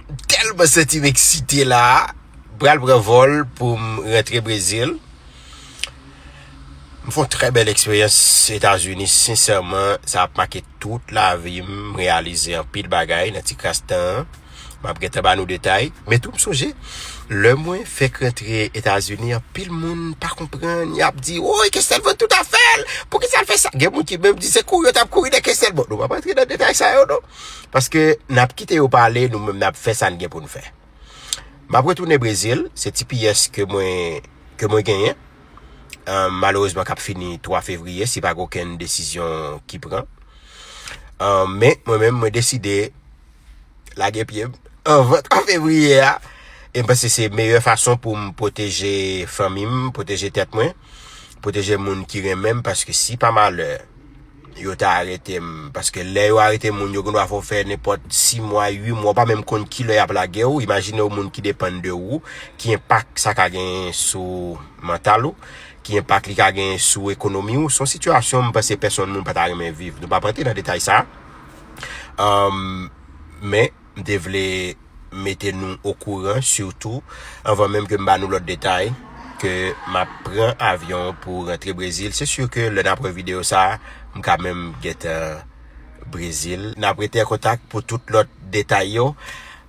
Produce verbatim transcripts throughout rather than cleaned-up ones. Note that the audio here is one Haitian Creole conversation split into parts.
M tèlman santi m eksite la. M pral pran vòl pou m rantre Brezil. M fè yon trè bèl eksperyans Etazini. Sensèman, sa ap make tout lavi m. M reyalize anpil bagay nan ti kras tan an. M ap gentan ba nou detay. Men tou, m sonje, lè mwen fèk rantre Etazini, anpil moun pa konprann. Y ap di, "Woy, Castelvan tout afè l! Poukisa l fè sa?" Gen moun ki menm di se kouri yo t ap kouri dèyè Castelvan. Nou p ap rantre nan detay sa yo, non. Paske n ap kite yo pale, nou menm n ap fè sa n gen pou n fè. M ap retounen Brezil, se T P S ke mwen, ke mwen genyen. Ahn, malerezman, k ap fini twa fevriye, si pa gen okenn desizyon ki pran. Ahn, men, mwen menm, mwen deside lage pye m anvan twa fevriye a. E m panse se meyè fason pou m pwoteje fanmi m, pwoteje tèt mwen, pwoteje moun ki renmen m, paske si pa malè, yo ta arete m, paske lè yo arete moun, yo gendwa fè w fè nenpòt sis mwa, uit mwa, w pa menm konn kilè y ap lage w. Imajine w moun ki depann de ou, ki enpak sa ka genyen sou mantal ou, ki enpak li ka genyen sou ekonomi w. Se yon sitiyasyon m panse pèsonn moun pa ta renmen viv. Nou p ap rantre nan detay sa. Ahn, men, m te vle mete nou okouran, sitou anvan menm ke m ba nou lòt detay, ke m ap pran avyon pou rantre Brezil. Se si ke lè n ap wè videyo sa a, m ka menm gentan Brezil. N ap rete an kontak pou tout lòt detay yo.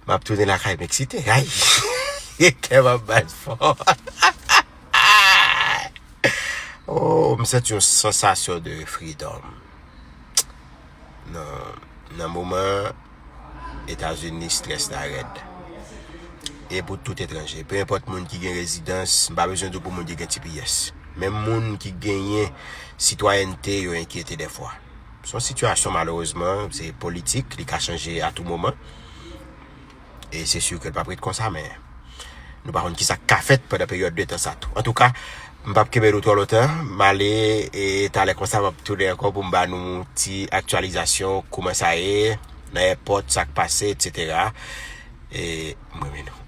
M ap tounen lakay m eksite. Ay! Kè m ap bat fò. Oh, m santi yon sansasyon de freedom. Nan, nan moman Etazini, strès la rèd. E pou tout etranje. Pe enpòt moun ki gen rezidans, m pa bezwen di w pou moun ki gen T P S. Menm moun ki genyen sitwayènte, yo enkyete dèfwa. Se yon sitiyasyon, malerezman, se politik, li ka chanje a tou moman. E se si ke l p ap ret konsa, men nou pa konn kisa k ka fèt pandan peryòd de tan sa tou. Antouka, m p ap kenbe nou twò lontan. M ale, e talè konsa, m ap tounen ankò pou m ba nou ti aktyalizasyon, kouman sa ye, nan èpòt, sa k pase, etsetera. E m renmen nou.